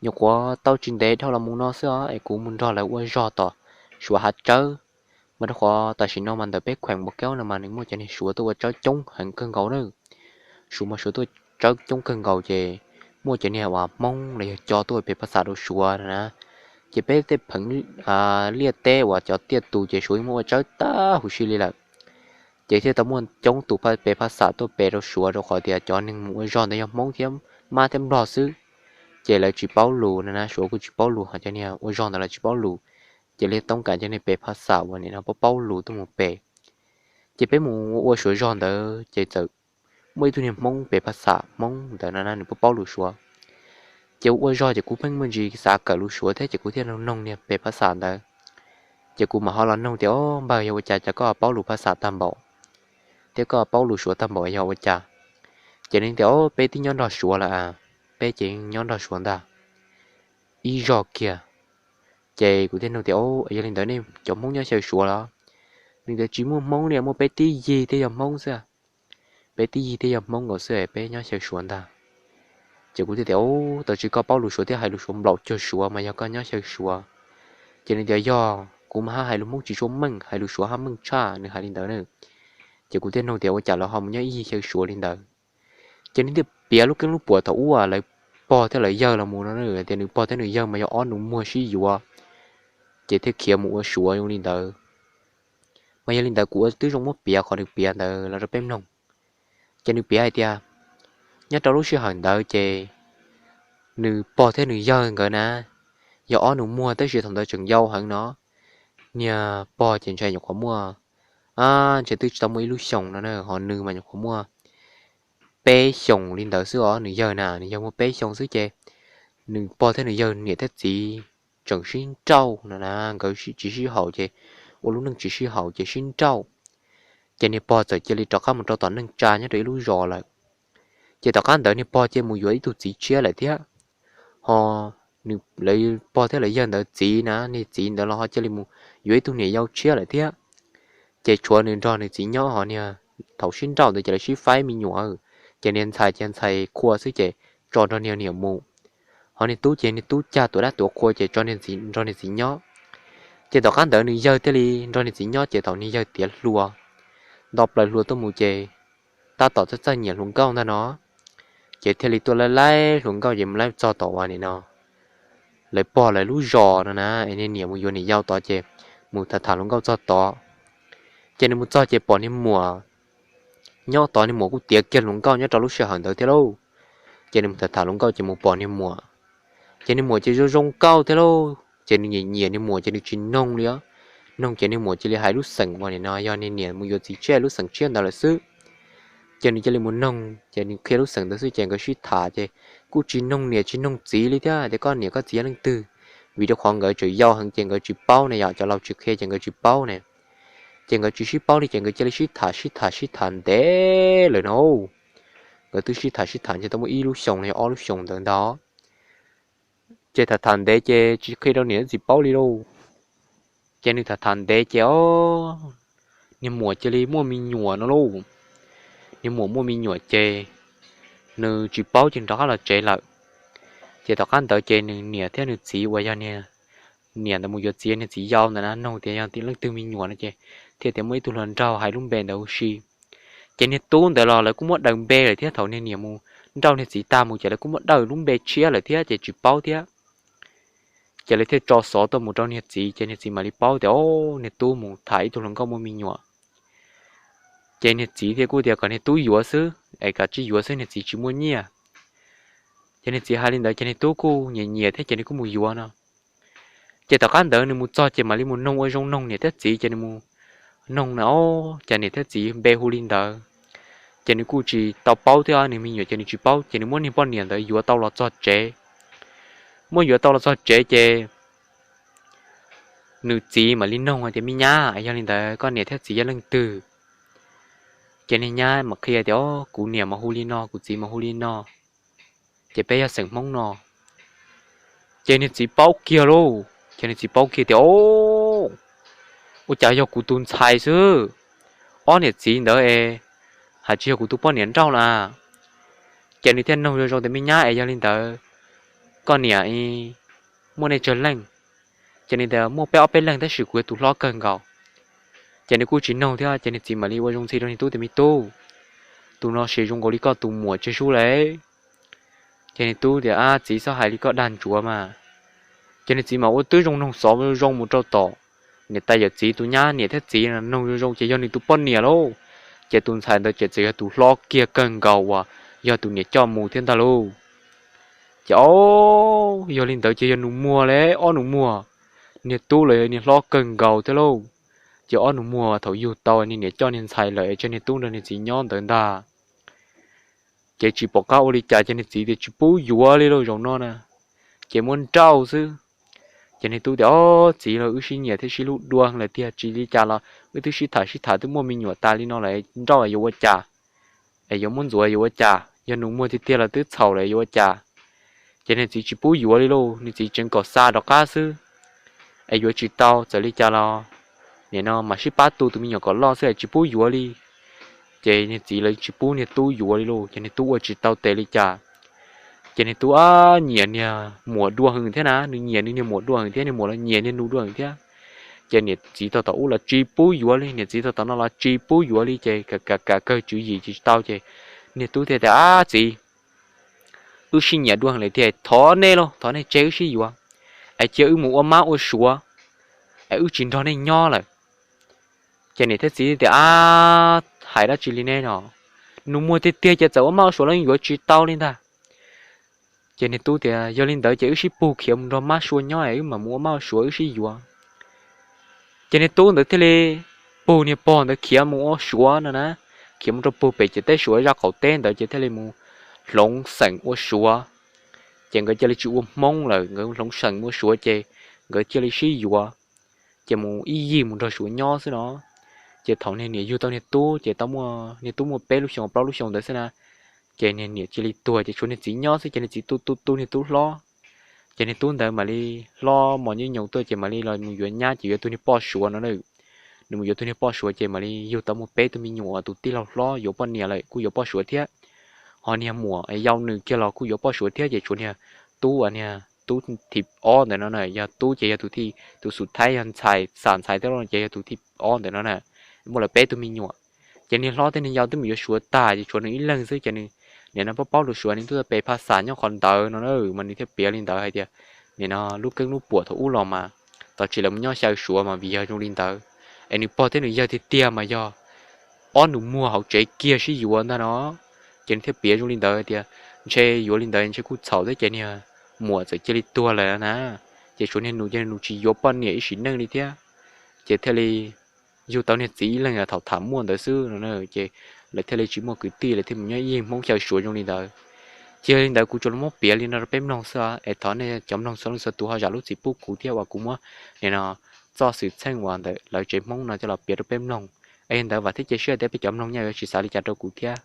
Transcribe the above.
Nyuam qhuav tau tsis ntev dhau los mus no xwb os es kuv mus nrog lawv ua zog tom Suav hav tsawb. Mas rau qhov tam sim no mas ntawm peb kheem Npauj Kaub no mas nws muaj cov niag Suav tuaj ua tsawb coob heev kawg nkaus na. Suav mas Suav tuaj tsawb coob kawg nkaus ces muaj cov niag uas Hmoob los yog Co tuaj pe phaj xam rau Suav na. Ces peb tej pheev liaj teb uas cov tiaj tus ces Suav yeej muaj ua tsawb tag huv si li lawm. Ces thiaj tau muaj coob tus pe phaj xam tuaj pe rau Suav rau qhov tias cov neeg mus ua zog ntawd yog Hmoob thiab Mab thiab Nplog xwb. Ces lawv tsis paub lus no na, Suav kuj tsis paub lus, ho cov niag ua zog ntawd lawv tsis paub lus. Ces lawv toob kas cov niag pe phaj xam uas nim no paub paub lus tuaj mus pe. Ces peb mus ua Suav zog ntawd ces txawm muaj ib tug niag Hmoob pe phaj xam Hmoob ntawd no na, nws paub paub lus Suav. Ces ua zog ces kuv pheej muaj ntsis xav kawm lus Suav thiab ces kuv thiaj noog niag pe phaj xam ntawd. Ces kuv mam ho los noog tias, O npawg, yog ua cas cas koj paub lus phaj xam tag npaum thiab koj paub lus Suav tag npaum yog ua cas? Ces nws tias, O peb twb nyob nrog Suav lawm a, peb ces nyob nrog Suav ntag ib zog kiag. Ces kuv thiaj nug tias, O yog li ntawd nej cov Hmoob nyob xyaw Suav los? Nws tias, Tsis muaj Hmoob li, muaj peb tib yig thiaj yog Hmoob xwb. Peb tib yig thiaj yog Hmoob nkaus xwb, peb nyob xyaw Suav ntag. Ces kuv thiaj tias, O, tab sis koj paub lus Suav thiab hais lus Suav nplaum cuag Suav mas yog koj nyob xyaw Suav. Ces nws tias, Yog, kuv mas hab hais lus Hmoob tsis tshua meej, hais lus Suav hab meej tshaj, nws hais li ntawd na. Ces kuv thiaj nug tias, Ua cas lawv ho mus nyob ib yig xyaw Suav li ntawd? Ces nws thiaj piav lub keeb lub puas thaum ub lawv pog thiab lawv yawg los mus no, tias nws pog thiab nws yawg mas yog ob nus muag sib yuav, ces thiaj khiav mus ua Suav zoo li ntawd. Mas yog li ntawd kuv ua twb zoo muab piav qhov nws piav ntawd los rau peb mloog. Ces nws piav hais tias, nyob rau lub sij hawm ntawd ces nws pog thiab nws yawg nkawd na, yog ob nus muag tab sis thaum ntawd tseem yau heev no. Niag pog ces ntshai nyuam qhuav muaj, a, ntshai twb tsis tau muaj ib lub xyoos no na, ho nws mas nyuam qhuav muaj peb xyoos li ntawd xwb os. Nws yawg na, nws yawg muaj peb xyoos xwb ces nws pog thiab nws yawg niam thiab txiv tseem sib nrauj no na, nkawd tsis sib haum ces ua lub neej tsis sib haum ces sib nrauj. Ces niag pog txawm cia li rov qab mus rau tom neej tsa nyob rau ib lub zos lawm. Ces tom qab ntawd niag pog cia mus yuav ib tug txiv tshiab lawm thiab. Ho nws, lawv pog thiab lawv yawg ntawd txiv na, niag txiv ntawd los ho cia li mus yuav ib tug niam yau tshiab lawm thiab. Ces tshuav nws nrog nws txiv nyob, ho niag thaum sib nrauj ntawd ces lawv sib faib me nyuam, ces niag ntxhais ces ntxhais qhua xwb ces tso nrog niag niam mus. Ho niag tub ces niag tub cag tuav dab tuav qhua ces tso nrog niag txiv nyob. Ces tom qab ntawd nws yawg thiaj li nrog niag txiv nyob ces thaum niag yawg tiav hluas, nto plaws hluas tuaj mus ces tab tom txawj txawj nyiam hluas nkauj ntag no. Ces thiaj li tuaj laib laib hluas nkauj ces mus laib txog tom uas nim no lawv pog lawv lub zos no na, es niag niam mus yuav niam yau tod ces mus tham tham hluas nkauj txog tod. Ces nws mus txog ces pom niag muam nyob tod, niag muam kuj tiav kiag hluas nkauj nyob rau lub sij hawm ntawd thiab lauj. Ces nws mus tham tham hluas nkauj ces mus pom niag muam, ces niag muam ces zoo zoo nkauj thiab lauj. Ces nws nyiam nyiam niag muam ces nws tsis noog li os. Noog ces niag muam cia li hais lub xeem uas nim no yog niag niam mus yuav txiv tshiab lub xeem tshiab ntawd lawm xwb. Ces nws cia li mus noog ces nws qhia lub xeem ntawd xwb ces nkawd sib tham ces kuj tsis noog niam tsis noog txiv li thiab tias koj niam koj txiv yog leej twg, vim rau qhov nkawd tseem yau heev ces nkawd tsis paub ne, yog cov laus tsis qhia ces nkawd tsis paub ne. Ces nkawd tsis sib paub li ces nkawd cia li sib tham sib tham sib tham ntev lawm no. Nkawd twb sib tham sib tham ntshe tau muaj ib lub xyoos los yog ob lub xyoos ntawd ntag. Ces tham tham ntev ces tsis qhia rau niam txiv paub li lauj. Ces nws tham tham ntev ces o, niag muam cia li muaj me nyuam no lauj. Niag muam muaj me nyuam ces nws tsis paub ces rov qab los tsev lawm. Ces tom qab ntawd ces nws niam thiab nws txiv uas yog niag niam ntawd mus yuav txiv, niag txiv yau ntawd na, noog tias yog leej twg me nyuam no ces thiaj tias muaj ib tug hluas nraug hais lub npe ntawd huv si. Ces niag tub ntawd los lawv kuj muab daws npe lawm thiab, thaum niag niam mus nrauj niag txiv tag mus ces lawv kuj muab daws lub npe tshiab lawm thiab ces tsis paub thiab. Ces lawv thiaj tso xov tuaj mus rau niag txiv ces niag txiv mam li paub tias o, niag tub mus tham ib tug hluas nkauj muaj me nyuam. Ces niag txiv thiaj kuj tias kom niag tub yuav xwb es kav tsij yuav xwb, niag txiv tsis muaj nyiaj. Ces niag txiv hais li ntawd ces niag tub kuj nyiam nyiam thiab ces nws kuj mus yuav no. Ces tom qab ntawd nws mus txog ces mam li mus noog ua zoo, noog niam thiab txiv ces nws mus noog na, o, cas niam thiab txiv npe hu li ntawd. Ces nws kuj tsis tau paub thiab, nws me nyuam ces nws tsis paub, ces nws muab niag poj niam ntawd yuav tau los txog tsev. Muab yuav tau los txog tsev ces nws txiv mam li noog hais tias me nyab, yog li ntawd koj niam thiab txiv yog leej twg? Ces niag nyab mam qhia tias o, kuv niam mas hu li no, kuv txiv mas hu li no, ces peb yog xeem Hmoob no. Ces niag txiv paub kiag lauj, ces niag txiv paub kiag tias o, ua cas yog kuv tus ntxhais xwb, ob niam txiv ntawd es hais tsis yog kuv tus poj niam nrauj na. Ces nws thiaj noog zoo zoo tias me nyab es yog li ntawd poj niam muaj nej tsawg leej? Ces nws tias muaj peb ob peb leeg tab sis kuv yog tus hlob kawg nkaus. Ces nws kuj tsis noog thiab ces niag txiv mam li ua zoo ntxhi rau niag tub tias me tub, tus no ces zoo nkaus li koj tus muam tseg sub le. Ces niag tub tias ab txiv txhob hais li koj dag ntsuav mas. Ces niag txiv mas ua twb zoo noog xov zoo mus rau tom niam tais yawm txiv tus nyab niam thiab txiv noog zoo zoo ces yog nws tus poj niam lauj. Ces tus ntxhais ntawd ces txawm yog tus hlob kiag kawg nkaus uas yog tus niam coj mus thiab ntag lauj. Ces o, yog li ntawd ces yog nus muag le, ob nus muag, niag tub los yog niag hlob kawg nkaus thiab lauj. Ces ob nus muag thaum yug tau niag niam coj niag ntxhais lawm es tseg niag tub nrog niag txiv nyob ntawd ntag. Ces tsis pom qab ua li cas ces niag txiv tias tsis pub yuav li lauj zaum no na, ces muab nrauj xwb. Ces niag tub tias o, txiv los wb sib nyiam thiab sib hlub dua lawm tiag tsis li cas los wb twb sib tham sib tham twb muaj me nyuam tas li no lawm nrauj yuav ua cas, es yuav muab ntxuav yuav ua cas, yog nus muag tiag tiag los twb txhaum lawm yuav ua cas. Ces niag txiv tsis pub yuav li lauj, niag txiv tseev kom xa rov qab xwb, es yuav tsis tau txawm li cas los nim no mam sib pab tu tus me nyuam kom loj xwb es tsis pub yuav li. Ces niag txiv los tsis pub niag tub yuav li lauj, ces niag tub ua tsis tau tes li cas. Ces niag tub ab nyiam niag muam dua heev thiab na, nws nyiam nws niag muam dua heev thiab, niag muam los nyiam niag nus dua heev thiab. Ces niam txiv tau tom ub los tsis pub yuav li, niam txiv tau tom no los tsis pub yuav li, ces kam kam kawg tswv yim tsis tau ces niag tub thiaj tias ab txiv, wb sib nyiam dua heev lawm thiab, thov nej lauj, thov nej tseg wb sib yuav, es cia wb mus ua mab ua suav, es wb tsis nrog nej nyob lawm. Ces niam thiab txiv tias ab, hais dab tsi li ne no, nus muag tiag tiag ces txawm ua mab ua suav los yuav tsis tau li ntag. Ces niag tub tias yog li ntawd ces wb sib pug khiav mus nrog mab sua nyob es wb mam mus ua mab ua suav wb sib yuav. Ces niag tub ntawd thiaj li pug niag pog ntawd khiav mus ua suav no na, khiav mus rau pug pem ces teb suav zaj qaum teb ntawd ces thiaj li mus hloov xeem ua suav. Ces nkawd cia li tsis ua hmoob lawm, nkawd hloov xeem ua suav ces nkawd cia li sib yuav, ces mus ib yig mus nrog suav nyob xwb no. Ces thaum niag niam yug tau niag tub ces tau muaj niag tub muaj peb lub xyoo plaub lub xyoo ntawd xwb na, ces niag niam cia li tuag ces tshuav niag txiv nyob xwb ces niag txiv tu tu tu niag tub hlob. Ces niag tub ntawd mam li hlob mos nyob nyoos tuaj ces mam li los mus yuav nyab ces yuav tug niag poj suav no na. Nws mus yuav tug niag poj suav ces mam li yug tau muaj peb tug me nyuam, tus tij laug hlob yuav poj niam lawm kuj yuav poj suav thiab, ho niag muam yau nws kiag los kuj yuav poj suav thiab ces tshuav niag tub, niag tub thib ob ntawm no na, yog tub ces yog tus thib, tus xub thawj yog ntxhais, xam ntxhais thiab ces yog tus thib ob ntawm no na, muaj lawv peb tug me nyuam. Ces niag hlob thiab niag yau twb mus yuav suav tag ces tshuav nws ib leeg xwb ces nws nim no paub paub lus suav, nws twb tau pe pha xam nyob qhov ntawd no na, mas nws thiaj piav li ntawd hais tias nim no lub keeb lub puam thaum ub los mas tos tsis lawv mus nyob xyaw suav mas vim yog zoo li ntawd, es nws pog thiab nws yawg tiag tiag mas yog ob nus muag hauv tsev kiag sib yuav ntag no. Ces nws thiaj piav zoo li ntawd tias ntshe yuav li ntawd ntshe kuj txhaum thiab ces niag muam txawm cia li tuag lawm na. Ces tshuav niag nus ces nus tsis yuav poj niam ib sim neej li thiab, ces thiaj li yug tau niag txiv ib leeg thaum tham muaj ntawd xwb no. Ces lawv thiaj li tsis muaj kwv tij, lawv thiaj mus nyob ib yig hmoob xyaw suav zoo li ntawd. Ces yog li ntawd kuv tsuas los muab piav li no rau peb mloog xwb es thov nej cov mloog txhua leej txhua tus ho zam lub txim pub kuv thiab uas kuv muab nim no txoj xwm txheej uas ntawm lawv tsev hmoob no coj los piav rau peb mloog. Es yog ntawd vam thiab cia siab tias peb cov mloog nyob yuav tsis xav li cas rau kuv thiab.